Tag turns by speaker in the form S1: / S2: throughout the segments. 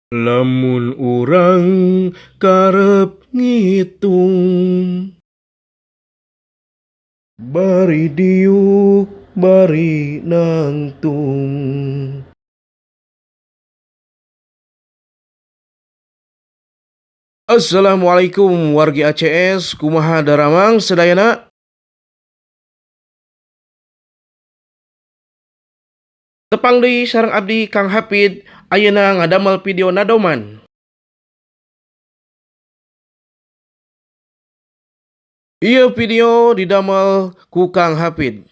S1: Lamun urang karep ngitung, bari diuk bari nangtung. Assalamualaikum wargi ACS, kumaha daramang sadayana? Tepang deui sareng abdi Kang Hapid, ayeuna ngadamel video nadoman. Ieu video didamel ku Kang Hapid.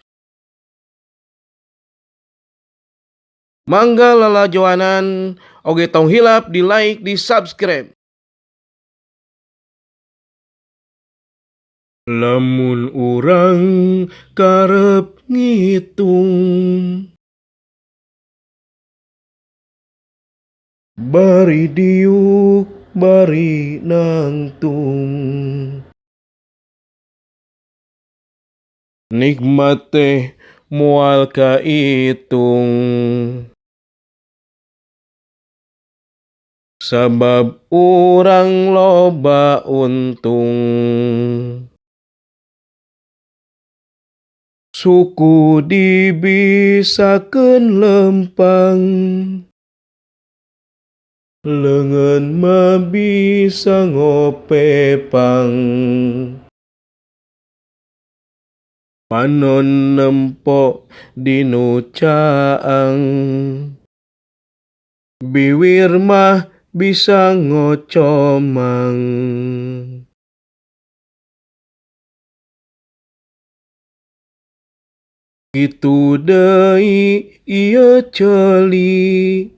S1: Mangga lalajoanan oge tong hilap di like, di subscribe. Lamun urang karep ngitung, bari diuk bari nangtung. Nikmat teh moal kaitung, sabab urang loba untung. Suku dibisakeun lempang, leungeun mah bisa ngopepang. Panon nempo dinu caang, biwir mah bisa ngocomang. Kitu deui ieu ceuli,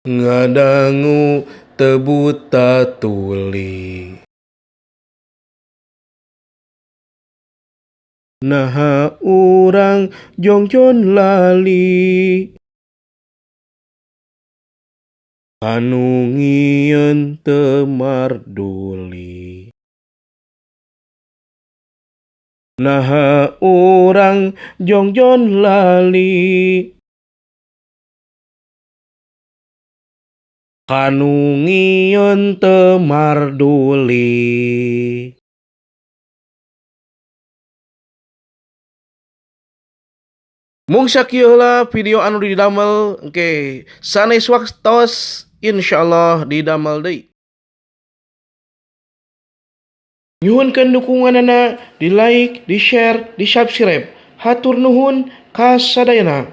S1: ngadangu teu buta tuli. Naha urang jongjon lali, anu ngieun teu marduli. Naha urang jongjon lali, kanu ngieun teu marduli. Mung sakieu heula video anu didamel, engke sanes waktos insyaallah didamel deui. Nyuhunkeun dukunganana di like, di share, di subscribe. Hatur nuhun ka sadayana.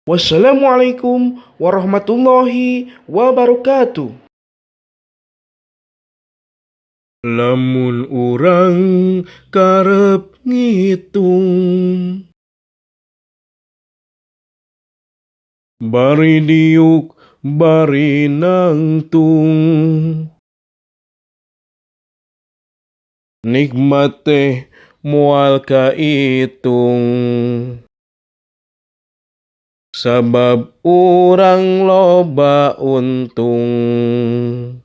S1: Wassalamualaikum warahmatullahi wabarakatuh. Lamun urang karep ngitung, bari diuk bari nangtung. Nikmat teh moal kaitung, sabab urang loba untung.